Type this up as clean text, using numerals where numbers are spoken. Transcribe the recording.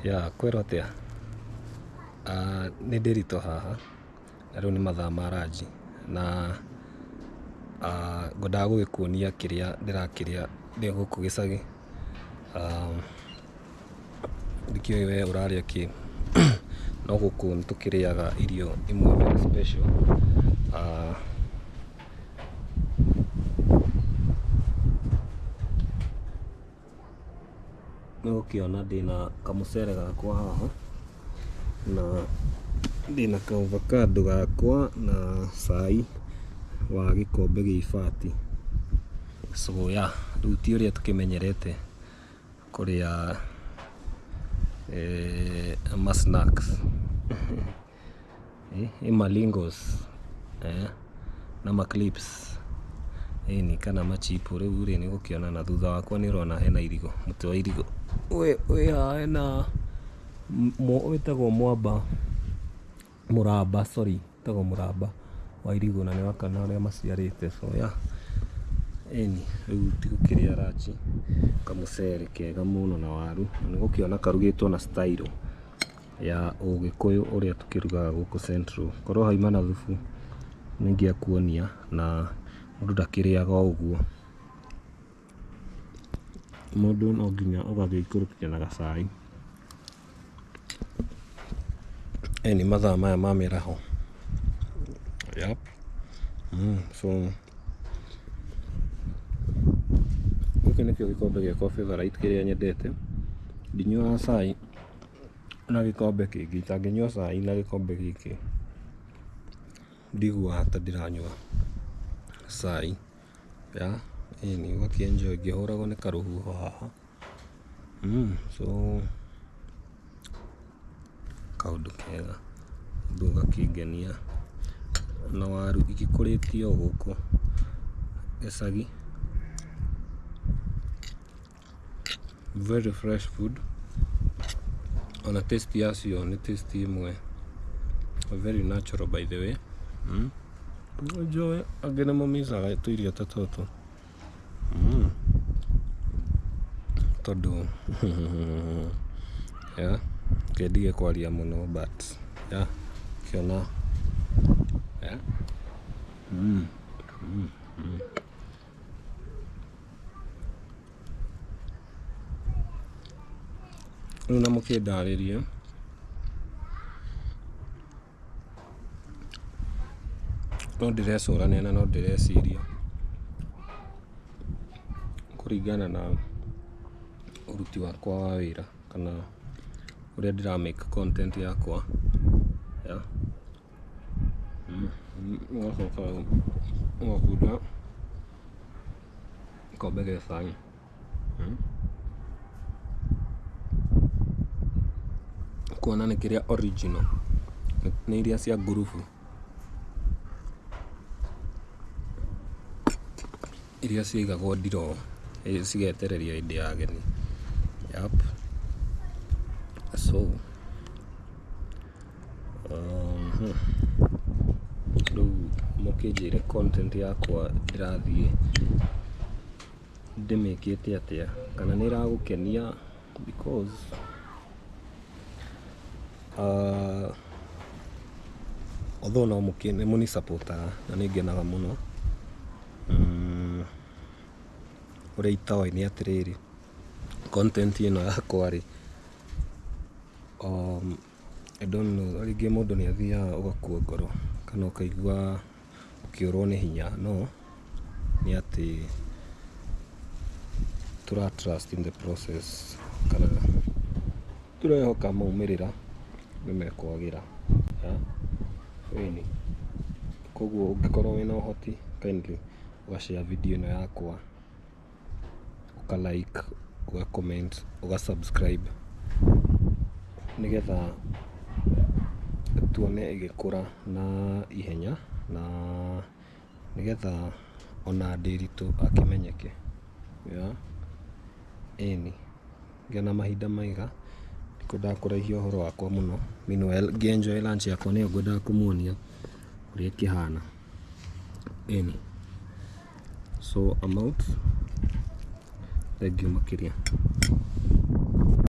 Ya kwĩrwo atĩa? Nĩ Ndĩritũ haha, na rĩu nĩ mathaa ma ranji, na ngwendaga gũgĩkuonia kĩrĩa ndĩrakĩrĩa ndĩ gũkũ gĩcagi. Ndikĩũĩ we ũrarĩa kĩ, no gũkũ nĩ tũkĩrĩaga irio imwe very special. Nĩ ũgũkĩona ndĩna kamũcere gakwa haha, na ndĩna ka avocado gakwa na cai wa gĩkombe gĩa ibati. So yeah, rĩu ti ũrĩa tũkĩmenyerete kũrĩa ma snacks. Ĩ malingos na ma clips ĩni kana machipu rĩu rĩ nĩ ũgũkĩona na thutha wakwa nĩ ũrona hena irigũ mũtĩ wa irigũ wĩ haha hena wĩtagwo mwamba mũramba sorry wĩtagwo mũramba wa irigũ na nĩ wakana ũrĩa maciarĩte so yeah ĩni rĩu ti gũkĩrĩa ranji kamũcere kega mũno na waru na nĩ ũgũkĩona karugĩtwo na style ya ũgĩkũyũ ũrĩa tũkĩrugaga gũkũ Central. Korwo hauma na thubu nĩ ingĩakuonia na mũndũ ndakĩrĩaga o ũguo. Mũndũ no nginya ũgagĩikũrũkia na gacai. Ĩni mathaa maya ma mĩaraho. Yup. So gĩkĩ nĩkĩo gĩkombe gĩakwa favourite kĩrĩa nyendete. Ndinyuaga cai na gĩkombe kĩngĩ, itangĩnyua cai na gĩkombe gĩkĩ ndiguaga ta ndĩranyua cai. Yeah, ĩni ũgakĩ enjoy ngĩhũragwo nĩ karũhuho haha. So kaũndũ kega, ũndũ gakĩngenia. Na waru igĩkũrĩtio gũkũ gĩcagi. Very fresh food. Ona taste yacio nĩ taste ĩmwe very natural by the way. Enjoy. Angĩ nĩ mamicaga tũirio ta tũtũ. Tondũ yeah, reke ndige kwaria mũno but yeah, kĩona yeah. Rĩu na mũkĩndarĩrie no ndĩrecũrania na no ndĩreciria kũringana na ũruti wakwa wa wĩra kana ũrĩa ndĩra make content yakwa yeah. Ũgacoka ũgakunda gĩkombe gĩa cai. Kuona nĩ kĩrĩa original, nĩ iria cia ngurubu, iria ciaigagwo ndiroo cigetererio hĩndĩ ya ageni. Yup. So rĩu mũkĩnjĩre content yakwa ndĩrathiĩ ndĩmĩkĩte atĩa kana nĩ ĩragũkenia because although no nĩ mũni support aga na nĩ ngenaga mũno. Ũrĩa itoĩ nĩ atĩrĩrĩ, content ĩno yakwa rĩ, I don't know, rĩngĩ mũndũ nĩ athiaga ũgakua ngoro kana ũkaigua ũkĩũrwo nĩ hinya, no nĩ atĩ tũra trust in the process kana tũrehoka maumĩrĩra nĩ mekwagĩra. Ĩni, koguo ũngĩkorwo wĩna ũhoti kindly ũga share video ĩno yakwa, ũka like, ũga comment, ũga subscribe nĩgetha tuone ĩgĩkũra na ihenya na nĩgetha ona Ndĩritũ akĩmenyeke. Yeah. Ĩni, ngĩa na mahinda mega, ndikwendaga kũraihia ũhoro wakwa mũno. Meanwhile, ngĩ enjoy lunch yakwa nĩyo ngwendaga kũmuonia ũrĩa ĩkĩhana. Ĩni. So I'm out. Thengiũ makĩria.